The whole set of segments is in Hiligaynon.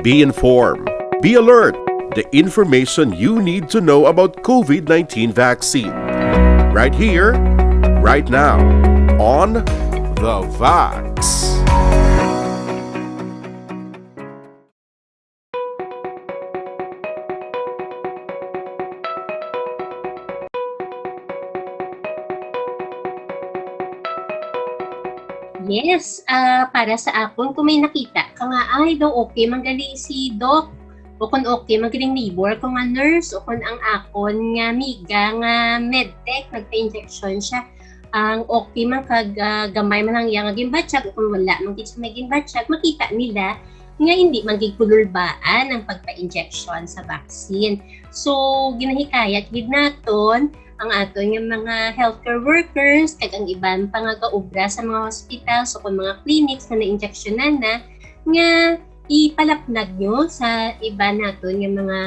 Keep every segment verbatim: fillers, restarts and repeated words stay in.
Be informed. Be alert. The information you need to know about COVID nineteen vaccine. Right here, right now, on The Vax. Yes, ah, para sa akon, kung may nakita ka nga, ay, daw okay man gali si Doc, o kung okay man galing neighbor ko nga nurse, o kung ang akon nga amiga nga medtech, nagpa-injection siya, ang okay man kag ah, gamay man ang iya nga ginbatyag, o kung wala man gid siya may ginbatyag, makita nila nga hindi man gid kululbaan ang pagpa-injection sa vaccine. So, ginahikayat gid naton ang aton nga mga healthcare workers kag ang iban pa nga gaobra sa mga hospital, so kung mga clinics nga na-injeksyonan na, nga ipalapnag nyo sa iban naton nga mga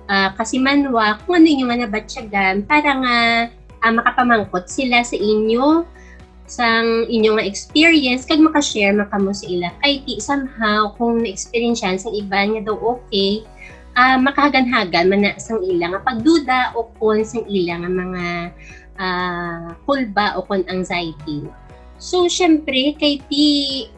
ah, kasimanwa kung ano inyo nga nabatyagan para nga ah, makapamangkot sila sa inyo, sang inyo nga experience, kag makashare man kamo sa ila. Kay ti somehow, kung na-experience sang iban nga daw okay, ah, makahagan-hagan man na sang ila nga pagduda o kon sang ila nga mga ah, kulba o kon anxiety. So, syempre, kay ti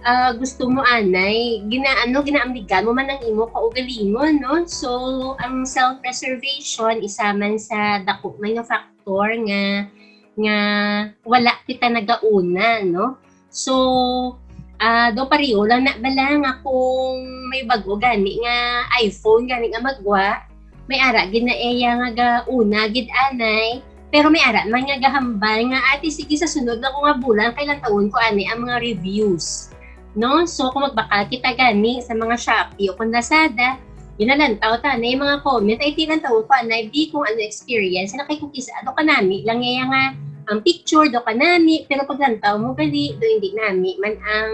ah, gusto mo anay, ginaano, ginaamligan mo man ang imo kaugalingon, no? So, ang self-preservation, isa man sa dako man nga factor nga nga wala kita nagauna, no? So, ah, do pareho lang na bala nga kung may bag-o gani nga iPhone gani nga magwa, may ara gid na iya nga gauna gid anay, pero may ara man nga gahambal nga, "Ate, sige, sa sunod na ko nga bulan kay lantawon ko ani ang mga reviews." No? So, kung magbakal kita gani sa mga Shopee o kung Lazada, ginalantaw ta na yung mga comment, ay tilantaw ko anay, bi, kung ano experience na kay kung kisa do kanami lang iya nga ang picture do kanami, pero paglantaw mo gali do hindi nami man ang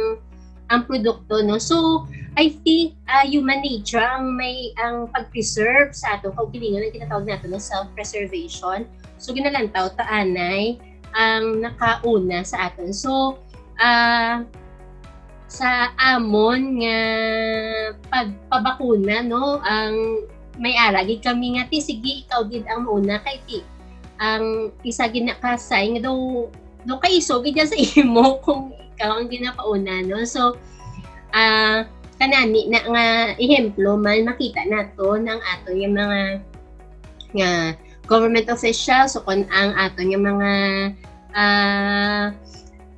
ang produkto, no? So, I think uh, human nature ang may ang pag-preserve sa atong kaugalingon, ang ginatawag nato na self-preservation. So, ginalantaw ta anay ang nakauna sa aton. So, uh, sa amon nga pagpabakuna, no, ang may ara gid kami nga, "Ti, sige, ikaw gid ang mauna kay ti ang isa gid na kasay nga daw daw kaiso gid sa imo kung ikaw ang ginapauna," no? So, ah, kanami na nga ehemplo man, makita nato ang ato yung mga nga government officials o kung ang ato yung mga ah,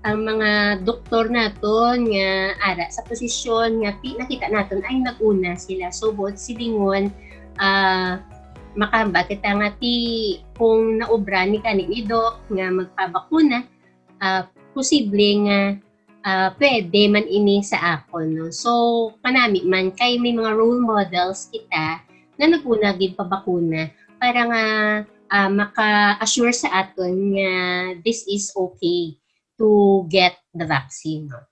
ang mga doktor naton nga ara sa posisyon nga ti-, nakita naton ay nag-una sila. So, buot silingon, ah, makahambal kita nga ti kung naobra ni kani ni Doc nga magpabakuna, ah, posible nga ah, pwede man ini sa akon, no? So, kanami man kay may mga role models kita na nag-una gid pabakuna para nga ah, maka-assure sa aton nga this is okay to get the vaccine, no?